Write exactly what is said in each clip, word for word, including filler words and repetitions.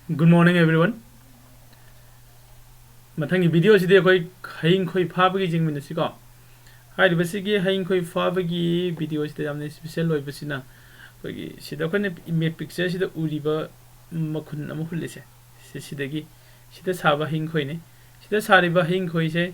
Good morning, everyone. ꯃꯊꯪꯒꯤ video ꯁꯤꯗꯤ ꯑꯩꯈꯣꯏ ꯍꯌꯤꯡ ꯈꯣꯏ ꯐꯥꯕꯒꯤ ꯌꯦꯡꯃꯤꯟꯅꯁꯤꯀꯣ꯫ ꯍꯥꯏꯔꯤꯕꯁꯤꯒꯤ ꯍꯌꯤꯡ ꯈꯣꯏ ꯐꯥꯕꯒꯤ video ꯁꯤꯗ ꯌꯥꯝꯅ special ꯑꯣꯏꯕꯁꯤꯅ, ꯑꯩꯈꯣꯏꯒꯤ ꯁꯤꯗ ꯑꯩꯈꯣꯏꯅ image picture ꯁꯤꯗ ꯎꯔꯤꯕ ꯃꯈꯨꯟ ꯑꯃ ꯍꯨꯜꯂꯤꯁꯦ, ꯁꯤ-, ꯁꯤꯗꯒꯤ, ꯁꯤꯗ ꯁꯥꯕ ꯍꯌꯤꯡ ꯈꯣꯏꯅꯤ꯫ ꯁꯤꯗ ꯁꯥꯔꯤꯕ ꯍꯌꯤꯡ ꯈꯣꯏꯁꯦ,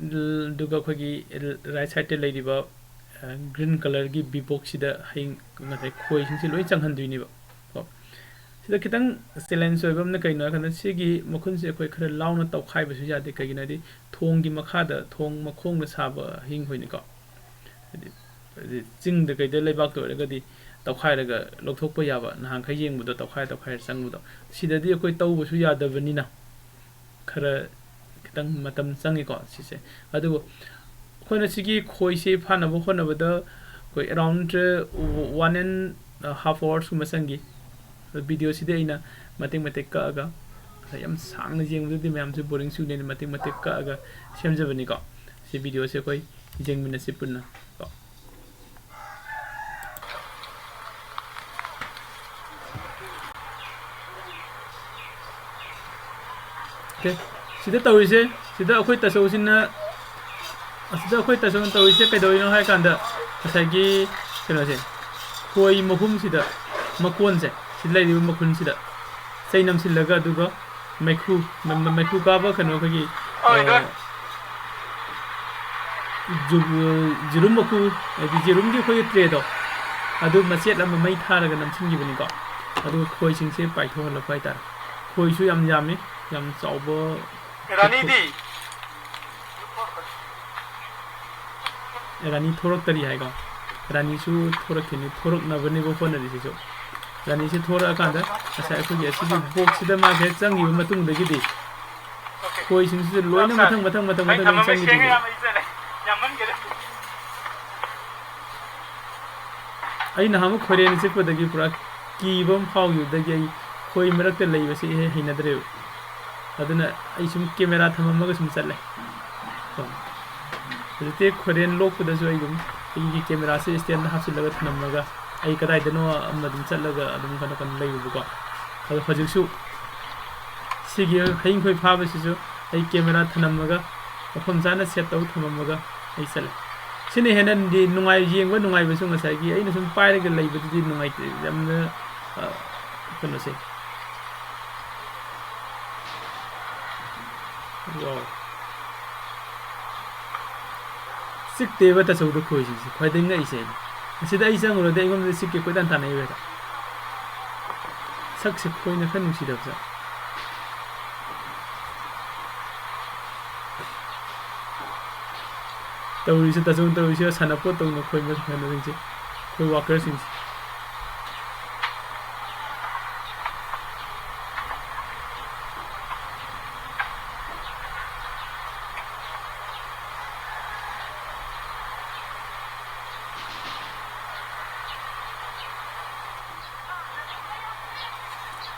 ꯜ-, ꯑꯗꯨꯒ ꯑꯩꯈꯣꯏꯒꯤ ꯔ-, right side ꯇ ꯂꯩꯔꯤꯕ, ꯑ, green colour ꯒꯤ ꯕꯤꯕꯣꯛꯁꯤꯗ ꯍꯌꯤꯡ, ꯉꯁꯥꯏ ꯈꯣꯏꯁꯤꯡꯁꯦ ꯂꯣꯏ ꯆꯪꯍꯟꯗꯣꯏꯅꯦꯕ ꯀꯣ꯫ ꯁꯤꯗ ꯈꯤꯇꯪ challenge ꯑꯣꯏꯕ ꯑꯃꯅ ꯀꯩꯅꯣ ꯍꯥꯏ ꯀꯥꯟꯗ, ꯁꯤꯒꯤ ꯃꯈꯨꯟꯁꯦ ꯑꯩꯈꯣꯏ ꯈꯔ ꯂꯥꯎꯅ ꯇꯧꯈꯥꯏꯕꯁꯨ ꯌꯥꯗꯦ꯫ ꯀꯩꯒꯤꯅꯣ ꯍꯥꯏꯗꯤ, ꯊꯣꯡꯒꯤ ꯃꯈꯥꯗ, ꯊꯣꯡ ꯃꯈꯣꯡꯗ ꯁꯥꯕ ꯍꯌꯤꯡ ꯈꯣꯏꯅꯤꯀꯣ꯫ ꯍꯥꯏꯗꯤ, ꯍꯥꯏꯗꯤ ꯆꯤꯡꯗ ꯀꯩꯗ ꯂꯩꯕꯥꯛꯇ ꯑꯣꯏꯔꯒꯗꯤ ꯇꯧꯈꯥꯏꯔꯒ ꯂꯧꯊꯣꯛꯄ ꯌꯥꯕ, ꯅꯍꯥꯟꯈꯩ ꯌꯦꯡꯕꯗꯣ ꯇꯧꯈꯥꯏ ꯇꯧꯈꯥꯏꯔ ꯆꯪꯕꯗꯣ, ꯁꯤꯗꯗꯤ ꯑꯩꯈꯣꯏ ꯇꯧꯕꯁꯨ ꯌꯥꯗꯕꯅꯤꯅ ꯈꯔ ꯈꯤꯇꯪ ꯃꯇꯝ ꯆꯪꯉꯤꯀꯣ ꯁꯤꯁꯦ꯫ ꯑꯗꯨꯕꯨ ꯑꯩꯈꯣꯏꯅ ꯁꯤꯒꯤ ꯈꯣꯏꯁꯤ ꯐꯥꯅꯕ ꯍꯣꯠꯅꯕꯗ ꯑꯩꯈꯣꯏ around one and half hours ꯀꯨꯝꯕ ꯆꯪꯈꯤ꯫ ꯑꯗꯣ video ꯁꯤꯗꯤ ꯑꯩꯅ ꯃꯇꯦꯛ ꯃꯇꯦꯛ ꯀꯛꯑꯒ, ꯉꯁꯥꯏ ꯌꯥꯝ ꯁꯥꯡꯅ ꯌꯦꯡꯕꯗꯨꯗꯤ ꯃꯌꯥꯝꯁꯨ boring ꯆꯨꯅꯦꯅ ꯃꯇꯦꯛ ꯃꯇꯦꯛ ꯀꯛꯑꯒ ꯁꯦꯝꯖꯕꯅꯤꯀꯣ꯫ ꯁꯤ video ꯁꯦ ꯑꯩꯈꯣꯏ ꯌꯦꯡꯃꯤꯟꯅꯁꯤ ꯄꯨꯟꯅ ꯀꯣ꯫ Okay, ꯁꯤꯗ ꯇꯧꯔꯤꯁꯦ, ꯁꯤꯗ ꯑꯩꯈꯣꯏ ꯇꯥꯆꯧꯁꯤꯅ, ꯑꯁꯤꯗ ꯑꯩꯈꯣꯏ ꯇꯥꯆꯧꯅ ꯇꯧꯔꯤꯁꯦ ꯀꯩꯗꯧꯔꯤꯅꯣ ꯍꯥꯏ ꯀꯥꯟꯗ, ꯉꯁꯥꯏꯒꯤ ꯀꯩꯅꯣꯁꯦ, ꯈꯣꯏ ꯃꯍꯨꯝꯁꯤꯗ, ꯃꯀꯣꯟꯁꯦ, ꯁꯤꯗ ꯂꯩꯔꯤꯕ ꯃꯈꯨꯟꯁꯤꯗ ꯆꯩ ꯅꯝꯁꯤꯜꯂꯒ, ꯑꯗꯨꯒ ꯃꯩꯈꯨ, ꯃ-, ꯃ-, ꯃꯩꯈꯨ ꯀꯥꯕ ꯀꯩꯅꯣ ꯑꯩꯈꯣꯏꯒꯤ, ꯑ, ꯖꯨ-, ꯌꯦꯔꯨꯝ ꯃꯀꯨ, ꯍꯥꯏꯗꯤ ꯌꯦꯔꯨꯝꯒꯤ ꯑꯩꯈꯣꯏꯒꯤ tray ꯗꯣ, ꯑꯗꯨ ꯃꯆꯦꯠ ꯑꯃ ꯃꯩ ꯊꯥꯔꯒ ꯅꯝꯁꯤꯟꯈꯤꯕꯅꯤꯀꯣ꯫ ꯑꯗꯨꯒ ꯈꯣꯏꯁꯤꯡꯁꯦ ꯄꯥꯏꯊꯣꯛꯍꯜꯂꯛꯄ ꯍꯥꯏꯇꯥꯔꯦ꯫ ꯈꯣꯏꯁꯨ ꯌꯥꯝ ꯌꯥꯝꯃꯤ, ꯌꯥꯝ ꯆꯥꯎꯕ꯫ ꯔꯥꯅꯤꯗꯤ? ꯔꯥꯅꯤ ꯊꯣꯔꯛꯇꯔꯤ ꯍꯥꯏꯀꯣ꯫ ꯔꯥꯅꯤꯁꯨ ꯊꯣꯔꯛꯈꯤꯅꯤ, ꯊꯣꯔꯛꯅꯕꯅꯦꯕ ꯍꯣꯠꯅꯔꯤꯁꯤꯁꯨ꯫ ꯔꯥꯅꯤꯁꯤ ꯊꯣꯔꯛꯑꯀꯥꯟꯗ ꯉꯁꯥꯏ ꯑꯩꯈꯣꯏꯒꯤ ꯑꯁꯤꯒꯤ box ꯁꯤꯗ ꯃꯥꯁꯦ ꯆꯪꯈꯤꯕ ꯃꯇꯨꯡꯗꯒꯤꯗꯤ ꯈꯣꯏꯁꯤꯡꯁꯤꯁꯨ ꯂꯣꯏꯅ ꯃꯊꯪ, ꯃꯊꯪ, ꯃꯊꯪ, ꯃꯊꯪ ꯂꯣꯏꯅ ꯆꯪꯈꯤꯗꯣꯏꯅꯦꯕ꯫ ꯑꯩ ꯅꯍꯥꯟꯃꯨꯛ ꯈꯣꯏꯔꯦꯟ ꯆꯠꯄꯗꯒꯤ ꯄꯨꯔꯥ ꯀꯤꯕ ꯑꯃ ꯐꯥꯎꯈꯤꯕꯗꯒꯤ ꯑꯩ ꯈꯣꯏ ꯃꯔꯛꯇ ꯂꯩꯕꯁꯦ ꯏꯍꯩ ꯍꯩꯅꯗ꯭ꯔꯦꯕ꯫ ꯑꯗꯨꯅ ꯑꯩ ꯁꯨꯝ camera ꯊꯝꯃꯝꯃꯒ ꯁꯨꯝ ꯆꯠꯂꯦ꯫ ꯀꯣ꯫ ꯍꯧꯖꯤꯛꯇꯤ ꯈꯣꯏꯔꯦꯟ ꯂꯣꯛꯄꯗꯁꯨ ꯑꯩ ꯑꯗꯨꯝ ꯑꯩꯒꯤ camera ꯁꯦ stand ꯗ ꯍꯥꯞꯆꯤꯜꯂꯒ ꯊꯝꯃꯝꯃꯒ ꯑꯩ ꯀꯗꯥꯏꯗꯅꯣ ꯑꯃ ꯑꯗꯨꯝ ꯆꯠꯂꯒ ꯑꯗꯨꯝ ꯀꯩꯅꯣ, ꯀꯩꯅꯣ ꯂꯩꯕꯀꯣ꯫ ꯑꯗꯣ ꯍꯧꯖꯤꯛꯁꯨ ꯁꯤꯒꯤ ꯍꯌꯤꯡ ꯈꯣꯏ ꯐꯥꯕꯁꯤꯁꯨ ꯑꯩ camera ꯊꯅꯝꯃꯒ, ꯃꯐꯝ ꯆꯥꯅ set ꯇꯧ ꯊꯝꯃꯝꯃꯒ ꯑꯩ ꯆꯠꯂꯦ꯫ ꯁꯤꯅ ꯍꯦꯟꯅꯗꯤ ꯅꯨꯡꯉꯥꯏ, ꯌꯦꯡꯕ ꯅꯨꯡꯉꯥꯏꯕꯁꯨ꯫ ꯉꯁꯥꯏꯒꯤ ꯑꯩꯅ ꯁꯨꯝ ꯄꯥꯏꯔꯒ ꯂꯩꯕꯗꯨꯗꯤ ꯅꯨꯡꯉꯥꯏꯇꯦ ꯌꯥꯝꯅ, ꯑ, ꯀꯩꯅꯣꯁꯦ꯫ Wow꯫ ꯆꯤꯛꯇꯦꯕ ꯇꯥꯆꯧꯗ ꯈꯣꯏꯁꯤꯡꯁꯦ, ꯈ꯭ꯋꯥꯏꯗꯒꯤ ꯉꯛꯏꯁꯦ ꯑꯩꯅ꯫ ꯑꯁꯤꯗ ꯑꯩ ꯆꯪꯉꯨꯔꯗꯤ ꯑꯩꯉꯣꯟꯗ ꯆꯤꯛꯀꯦ ꯀꯣꯏꯇꯥꯟ ꯇꯥꯟꯅꯩꯕ ꯍꯦꯛꯇ꯫ ꯁꯛꯁꯦ ꯈꯣꯏꯅ ꯈꯔ ꯅꯨꯡꯁꯤꯗꯕꯁꯦ꯫ ꯇꯧꯔꯤꯁꯦ, ꯇꯥꯆꯧꯅ ꯇꯧꯔꯤꯁꯦ, ꯁꯥꯟꯅꯄꯣꯠ ꯇꯧꯅ ꯈꯣꯏ ꯃꯁꯥꯟꯅꯁꯤꯡꯁꯦ, ꯑꯩꯈꯣꯏ workerꯁꯤꯡꯁꯦ꯫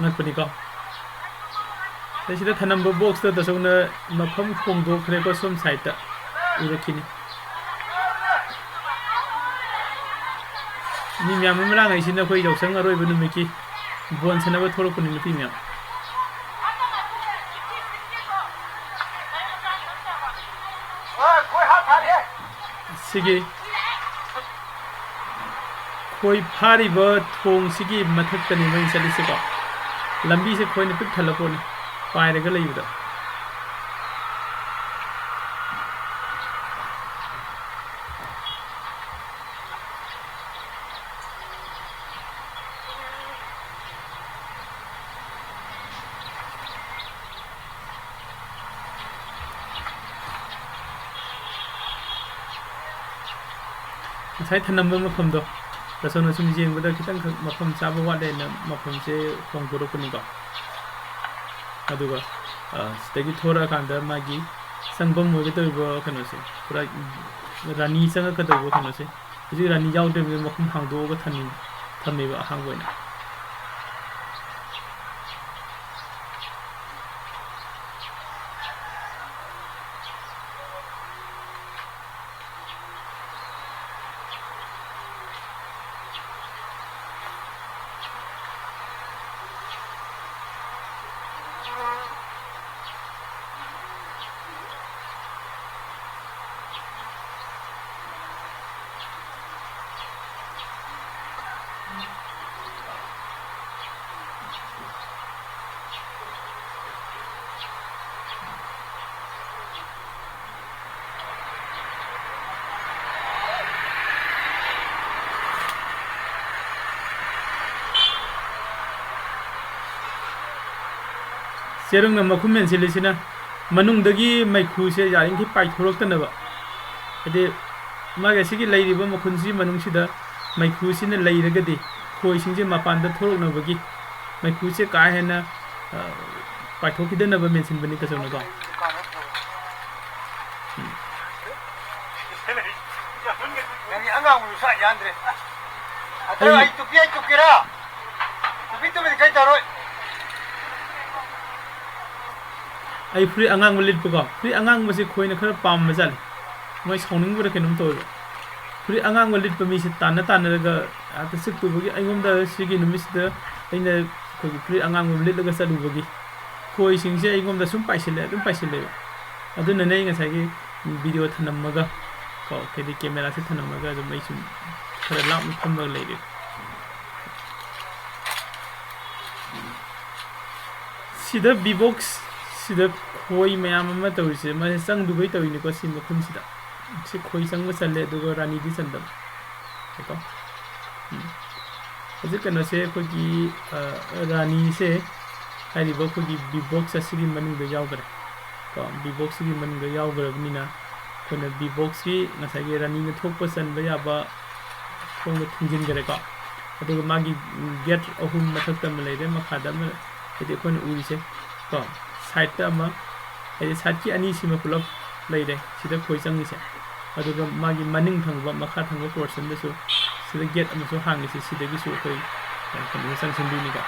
ꯉꯛꯄꯅꯤꯀꯣ꯫ ꯑꯗꯩ ꯁꯤꯗ ꯊꯅꯝꯕ boxꯇ ꯇꯥꯆꯧꯅ ꯃꯐꯝ ꯍꯣꯡꯗꯣꯛꯈ꯭ꯔꯦꯀꯣ, ꯁꯣꯝ sideꯇ ꯎꯔꯛꯈꯤꯅꯤ꯫ ꯃꯤ ꯃꯌꯥꯝ ꯑꯃ ꯂꯥꯡꯉꯩꯁꯤꯅ ꯑꯩꯈꯣꯏ ꯌꯥꯎꯁꯪ ꯑꯔꯣꯏꯕ ꯅꯨꯃꯤꯠꯀꯤ ꯕꯣꯟ ꯁꯥꯟꯅꯕ ꯊꯣꯛꯂꯛꯄꯅꯤ, ꯅꯨꯄꯤ ꯃꯌꯥꯝ꯫ ꯁꯤꯒꯤ ꯈꯣꯏ ꯐꯥꯔꯤꯕ ꯊꯣꯡꯁꯤꯒꯤ ꯃꯊꯛꯇꯅꯤ ꯃꯩ ꯆꯠꯂꯤꯁꯦꯀꯣ꯫ ꯂꯝꯕꯤꯁꯦ ꯈꯣꯏꯅ ꯄꯤꯛ ꯊꯜꯂ ꯄꯣꯠꯅꯤ ꯄꯥꯏꯔꯒ ꯂꯩꯕꯗ꯫ ꯉꯁꯥꯏ ꯊꯅꯝꯕ ꯃꯐꯝꯗꯣ, ꯇꯥꯆꯧꯅ ꯁꯨꯝ ꯌꯦꯡꯕꯗ ꯈꯤꯇꯪꯈꯛ ꯃꯐꯝ ꯆꯥꯕ ꯋꯥꯠꯂꯦꯅ ꯃꯐꯝꯁꯦ ꯍꯣꯡꯗꯣꯔꯛꯄꯅꯤꯀꯣ꯫ ꯑꯗꯨꯒ, ꯑ, ꯁꯤꯗꯒꯤ ꯊꯣꯔꯛꯑꯀꯥꯟꯗ ꯃꯥꯒꯤ ꯆꯪꯐꯝ ꯑꯣꯏꯒꯗꯧꯔꯤꯕ ꯀꯩꯅꯣꯁꯦ, ꯄꯨꯔꯥ ꯔꯥꯅꯤ ꯆꯪꯉꯛꯀꯗꯧꯕ ꯀꯩꯅꯣꯁꯦ, ꯍꯧꯖꯤꯛ ꯔꯥꯅꯤ ꯌꯥꯎꯗ꯭ꯔꯤꯕꯅꯤꯅ ꯃꯐꯝ ꯍꯥꯡꯗꯣꯛꯑꯒ ꯊꯝꯃꯤ-, ꯊꯝꯃꯦꯕ ꯑꯍꯥꯡꯕ ꯑꯣꯏꯅ꯫ ꯆꯦꯔꯪꯅ ꯃꯈꯨꯝ ꯃꯦꯟꯁꯤꯜꯂꯤꯁꯤꯅ ꯃꯅꯨꯡꯗꯒꯤ ꯃꯩꯈꯨꯁꯦ ꯌꯥꯔꯤꯃꯈꯩ ꯄꯥꯏꯊꯣꯔꯛꯇꯅꯕ꯫ ꯍꯥꯏꯗꯤ ꯃꯥꯒꯤ ꯑꯁꯤꯒꯤ ꯂꯩꯔꯤꯕ ꯃꯈꯨꯟꯁꯤ ꯃꯅꯨꯡꯁꯤꯗ ꯃꯩꯈꯨꯁꯤꯅ ꯂꯩꯔꯒꯗꯤ ꯈꯣꯏꯁꯤꯡꯁꯦ ꯃꯄꯥꯟꯗ ꯊꯣꯛꯂꯛꯅꯕꯒꯤ, ꯃꯩꯈꯨꯁꯦ ꯀꯥ ꯍꯦꯟꯅ, ꯑ, ꯄꯥꯏꯊꯣꯛꯈꯤꯗꯅꯕ ꯃꯦꯟꯁꯤꯟꯕꯅꯤ ꯇꯥꯆꯧꯅꯀꯣ꯫ ꯎꯝ꯫ ꯅꯪꯒꯤ ꯑꯉꯥꯡꯕꯗꯨ ꯁꯥ ꯌꯥꯟꯗ꯭ꯔꯦ꯫ ꯑꯗꯣ ꯑꯩ ꯑꯩ ꯇꯨꯞꯄꯤ, ꯑꯩ ꯇꯨꯞꯀꯦꯔꯥ? ꯇꯨꯞꯄꯤ ꯇꯨꯝꯃꯗꯤ ꯀꯩ ꯇꯧꯔꯣꯏ? ꯑꯩ ꯐꯨꯔꯤꯠ ꯑꯉꯥꯡꯕ ꯂꯤꯠꯄꯀꯣ, ꯐꯨꯔꯤꯠ ꯑꯉꯥꯡꯕꯁꯦ ꯈꯣꯏꯅ ꯈꯔ ꯄꯥꯝꯕ ꯖꯥꯠꯅꯤ꯫ ꯃꯣꯏ ꯁꯥꯎꯅꯤꯡꯕ꯭ꯔꯥ ꯀꯩꯅꯣꯝ ꯇꯧꯋꯦꯕ꯫ ꯐꯨꯔꯤꯠ ꯑꯉꯥꯡꯕ ꯂꯤꯠꯄ ꯃꯤꯁꯦ ꯇꯥꯟꯅ ꯇꯥꯟꯅꯔꯒ ꯍꯦꯛꯇ ꯆꯤꯛꯇꯨꯕꯒꯤ, ꯑꯩꯉꯣꯟꯗ ꯁꯤꯒꯤ ꯅꯨꯃꯤꯠꯁꯤꯗ ꯑꯩꯅ ꯑꯩꯈꯣꯏꯒꯤ ꯐꯨꯔꯤꯠ ꯑꯉꯥꯡꯕ ꯂꯤꯠꯂꯒ ꯆꯠꯂꯨꯕꯒꯤ ꯈꯣꯏꯁꯤꯡꯁꯦ ꯑꯩꯉꯣꯝꯗ ꯁꯨꯝ ꯄꯥꯏꯁꯤꯜꯂꯦ, ꯑꯗꯨꯝ ꯄꯥꯏꯁꯤꯜꯂꯦꯕ꯫ ꯑꯗꯨꯅꯅꯦ ꯑꯩ ꯉꯁꯥꯏꯒꯤ ꯚꯤꯗꯤꯑꯣ ꯊꯅꯝꯃꯒ ꯀꯣ, ꯍꯥꯏꯗꯤ ꯀꯦꯃꯦꯔꯥꯁꯦ ꯊꯅꯝꯃꯒ ꯑꯗꯨꯝ ꯑꯩ ꯁꯨꯝ ꯈꯔ ꯂꯥꯞꯅ ꯐꯝꯃꯒ ꯂꯩꯔꯦ꯫ ꯁꯤꯗ ꯕꯤꯕꯣꯛꯁ, ꯁꯤꯗ ꯈꯣꯏ ꯃꯌꯥꯝ ꯑꯃ ꯇꯧꯔꯤꯁꯦ, ꯃꯥꯁꯦ ꯆꯪꯗꯨꯕꯩ ꯇꯧꯔꯤꯅꯤꯀꯣ, ꯁꯤ ꯃꯈꯨꯟꯁꯤꯗ꯫ ꯁꯤ ꯈꯣꯏ ꯆꯪꯕ ꯆꯜꯂꯦ, ꯑꯗꯨꯒ ꯔꯥꯅꯤꯗꯤ ꯆꯟꯗꯕ꯫ ꯀꯣ꯫ ꯎꯝ꯫ ꯍꯧꯖꯤꯛ ꯀꯩꯅꯣꯁꯦ ꯑꯩꯈꯣꯏꯒꯤ, ꯑ, ꯔꯥꯅꯤꯁꯦ ꯍꯥꯏꯔꯤꯕ ꯑꯩꯈꯣꯏꯒꯤ ꯕꯤꯕꯣꯛꯁ ꯑꯁꯤꯒꯤ ꯃꯅꯨꯡꯗ ꯌꯥꯎꯈ꯭ꯔꯦ꯫ ꯀꯣ, ꯕꯤꯕꯣꯛꯁꯁꯤꯒꯤ ꯃꯅꯨꯡꯗ ꯌꯥꯎꯈ꯭ꯔꯕꯅꯤꯅ ꯑꯩꯈꯣꯏꯅ ꯕꯤꯕꯣꯛꯁꯀꯤ ꯉꯁꯥꯏꯒꯤ ꯔꯥꯅꯤꯅ ꯊꯣꯛꯄ ꯆꯟꯕ ꯌꯥꯕ ꯊꯣꯡꯗꯣ ꯊꯤꯡꯖꯤꯟꯈ꯭ꯔꯦꯀꯣ꯫ ꯑꯗꯨꯒ ꯃꯥꯒꯤ ꯒꯦꯠ ꯑꯍꯨꯝ ꯃꯊꯛꯇ ꯑꯃ ꯂꯩꯔꯦ, ꯃꯈꯥꯗ ꯑꯃ, ꯍꯥꯏꯗꯤ ꯑꯩꯈꯣꯏꯅ ꯎꯔꯤꯁꯦ ꯀꯣ, ꯁꯥꯏꯠꯇ ꯑꯃ, ꯍꯥꯏꯗꯤ ꯁꯥꯏꯠꯀꯤ ꯑꯅꯤꯁꯤꯃ ꯄꯨꯂꯞ ꯂꯩꯔꯦ ꯁꯤꯗ ꯈꯣꯏ ꯆꯪꯉꯤꯁꯦ꯫ ꯑꯗꯨꯒ ꯃꯥꯒꯤ ꯃꯅꯤꯡ ꯊꯪꯕ, ꯃꯈꯥ ꯊꯪꯕ ꯄꯣꯔꯁꯟꯗꯁꯨ ꯁꯤꯗ ꯒꯦꯠ ꯑꯃꯁꯨ ꯍꯥꯡꯉꯤꯁꯦ, ꯁꯤꯗꯒꯤꯁꯨ ꯑꯩꯈꯣꯏ, ꯑ, ꯀꯩꯅꯣ ꯆꯪꯁꯤꯟꯗꯣꯏꯅꯤꯀꯣ꯫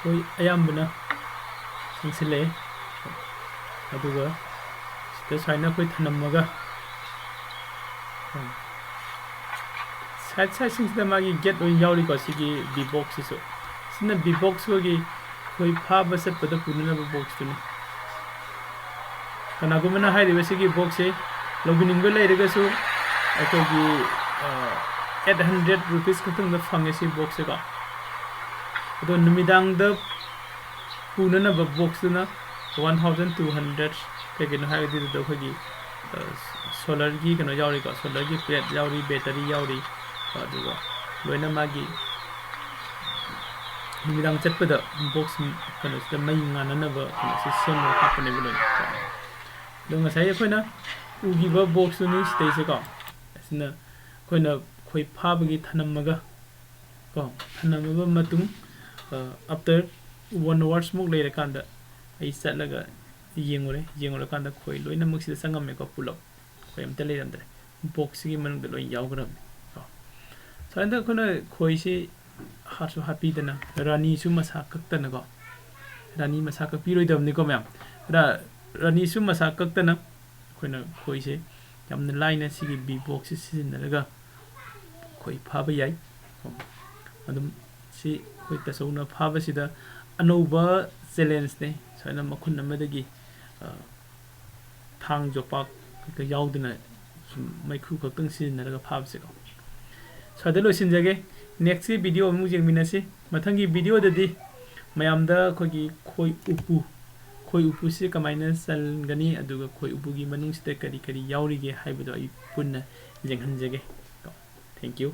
ꯑꯩꯈꯣꯏ ꯑꯌꯥꯝꯕꯅ ꯆꯪꯁꯤꯜꯂꯛꯑꯦ꯫ ꯑꯗꯨꯒ ꯁꯤꯗ ꯁꯨꯃꯥꯏꯅ ꯑꯩꯈꯣꯏ ꯊꯅꯝꯃꯒ, ꯁꯥꯏꯠ ꯁꯥꯏꯠꯁꯤꯡꯁꯤꯗ ꯃꯥꯒꯤ ꯒꯦꯠ ꯑꯣꯏꯅ ꯌꯥꯎꯔꯤꯀꯣ꯫ ꯁꯤꯒꯤ ꯕꯤ ꯕꯣꯛꯁꯁꯤꯁꯨ, ꯁꯤꯅ ꯕꯤ ꯕꯣꯛꯁ ꯑꯩꯈꯣꯏꯒꯤ ꯑꯩꯈꯣꯏ ꯐꯥꯕ ꯆꯠꯄꯗ ꯄꯨꯅꯅꯕ ꯕꯣꯛꯁꯇꯨꯅꯤ꯫ ꯀꯅꯥꯒꯨꯝꯕꯅ ꯍꯥꯏꯔꯤꯕ ꯁꯤꯒꯤ ꯕꯣꯛꯁꯁꯦ ꯂꯧꯕꯤꯅꯤꯡꯕ ꯂꯩꯔꯒꯁꯨ ꯑꯩꯈꯣꯏꯒꯤ ꯑꯩꯠ ꯍꯟꯗ꯭ꯔꯦꯠ ꯔꯨꯄꯤꯁ ꯈꯛꯇꯪꯗ ꯐꯪꯉꯦ ꯁꯤ ꯕꯣꯛꯁꯁꯦꯀꯣ꯫ ꯑꯗꯣ ꯅꯨꯃꯤꯗꯥꯡꯗ ꯄꯨꯅꯅꯕ ꯕꯣꯛꯁꯇꯨꯅ ꯋꯥꯟ ꯊꯥꯎꯖꯟ ꯇꯨ ꯍꯟꯗ꯭ꯔꯦꯠ꯫ ꯀꯩꯒꯤꯅꯣ ꯍꯥꯏꯔꯗꯤ ꯑꯗꯨꯗ ꯑꯩꯈꯣꯏꯒꯤ ꯁꯣꯂꯔꯒꯤ ꯀꯩꯅꯣ ꯌꯥꯎꯔꯤꯀꯣ, ꯁꯣꯂꯔꯒꯤ ꯄ꯭ꯂꯦꯠ ꯌꯥꯎꯔꯤ, ꯕꯦꯇꯔꯤ ꯌꯥꯎꯔꯤ, ꯑꯗꯨꯒ ꯂꯣꯏꯅ ꯃꯥꯒꯤ ꯅꯨꯃꯤꯗꯥꯡ ꯆꯠꯄꯗ ꯕꯣꯛꯁ ꯀꯩꯅꯣꯁꯤꯗ ꯃꯩ ꯉꯥꯟꯅꯅꯕ ꯀꯩꯅꯣꯁꯦ ꯁꯦꯝꯃꯒ ꯍꯥꯞꯄꯅꯦꯕ ꯂꯣꯏꯅ꯫ ꯑꯗꯣ ꯉꯁꯥꯏ ꯑꯩꯈꯣꯏꯅ ꯎꯈꯤꯕ ꯕꯣꯛꯁꯇꯨꯅꯤ ꯁꯤꯗꯩꯁꯦꯀꯣ꯫ ꯑꯁꯤꯅ ꯑꯩꯈꯣꯏꯅ ꯈꯣꯏ ꯐꯥꯕꯒꯤ ꯊꯅꯝꯃꯒ ꯀꯣ, ꯊꯅꯝꯃꯕ ꯃꯇꯨꯡ, ꯑꯥꯐꯇꯔ ꯋꯥꯟ ꯑꯋꯥꯔꯁꯃꯨꯛ ꯂꯩꯔꯀꯥꯟꯗ ꯑꯩ ꯆꯠꯂꯒ ꯌꯦꯡꯉꯨꯔꯦ꯫ ꯌꯦꯡꯉꯨꯔꯀꯥꯟꯗ ꯈꯣꯏ ꯂꯣꯏꯅꯃꯛ ꯁꯤꯗ ꯆꯪꯉꯝꯃꯦꯀꯣ, ꯄꯨꯂꯞ꯫ ꯈꯣꯏ ꯑꯝꯇ ꯂꯩꯔꯝꯗ꯭ꯔꯦ꯫ ꯕꯣꯛꯁꯁꯤꯒꯤ ꯃꯅꯨꯡꯗ ꯂꯣꯏ ꯌꯥꯎꯈ꯭ꯔꯕꯅꯤ ꯀꯣ꯫ ꯁꯨꯃꯥꯏꯅ ꯑꯩꯈꯣꯏꯅ ꯈꯣꯏꯁꯤ ꯍꯥꯠꯁꯨ ꯍꯥꯠꯄꯤꯗꯅ, ꯔꯥꯅꯤꯁꯨ ꯃꯁꯥ ꯀꯛꯇꯅꯀꯣ, ꯔꯥꯅꯤ ꯃꯁꯥ ꯀꯛꯄꯤꯔꯣꯏꯗꯕꯅꯤꯀꯣ ꯃꯌꯥꯝ꯫ ꯔꯥ-, ꯔꯥꯅꯤꯁꯨ ꯃꯁꯥ ꯀꯛꯇꯅ ꯑꯩꯈꯣꯏꯅ ꯈꯣꯏꯁꯦ ꯌꯥꯝꯅ ꯂꯥꯏꯅ ꯁꯤꯒꯤ ꯕꯤ ꯕꯣꯛꯁꯁꯦ ꯁꯤꯖꯤꯟꯅꯔꯒ ꯈꯣꯏ ꯐꯥꯕ ꯌꯥꯏ꯫ ꯑꯗꯨꯝ ꯁꯤ ꯑꯩꯈꯣꯏ ꯇꯥꯆꯧꯅ ꯐꯥꯕꯁꯤꯗ ꯑꯅꯧꯕ ꯆꯦꯂꯦꯟꯖꯅꯦ꯫ ꯁꯨꯃꯥꯏꯅ ꯃꯈꯨꯟ ꯑꯃꯗꯒꯤ, ꯑ, ꯊꯥꯡ ꯌꯣꯄꯥꯛ ꯀꯩꯀꯩ ꯌꯥꯎꯗꯅ ꯁꯨꯝ ꯃꯩꯈꯨ ꯈꯛꯇꯪ ꯁꯤꯖꯤꯟꯅꯔꯒ ꯐꯥꯕꯁꯦꯀꯣ꯫ ꯁ꯭ꯋꯥꯏꯗ ꯂꯣꯏꯁꯤꯟꯖꯒꯦ꯫ ꯅꯦꯛꯁꯀꯤ ꯚꯤꯗꯤꯑꯣ ꯑꯃꯨꯛ ꯌꯦꯡꯃꯤꯟꯅꯁꯤ꯫ ꯃꯊꯪꯒꯤ ꯚꯤꯗꯤꯑꯣꯗꯗꯤ ꯃꯌꯥꯝꯗ ꯑꯩꯈꯣꯏꯒꯤ ꯈꯣꯏ ꯎꯄꯨ, ꯈꯣꯏ ꯎꯄꯨꯁꯤ ꯀꯃꯥꯏꯅ ꯆꯟꯒꯅꯤ, ꯑꯗꯨꯒ ꯈꯣꯏ ꯎꯄꯨꯒꯤ ꯃꯅꯨꯡꯁꯤꯗ ꯀꯔꯤ ꯀꯔꯤ ꯌꯥꯎꯔꯤꯒꯦ ꯍꯥꯏꯕꯗꯣ ꯑꯩ ꯄꯨꯟꯅ ꯌꯦꯡꯍꯟꯖꯒꯦ꯫ Thank you꯫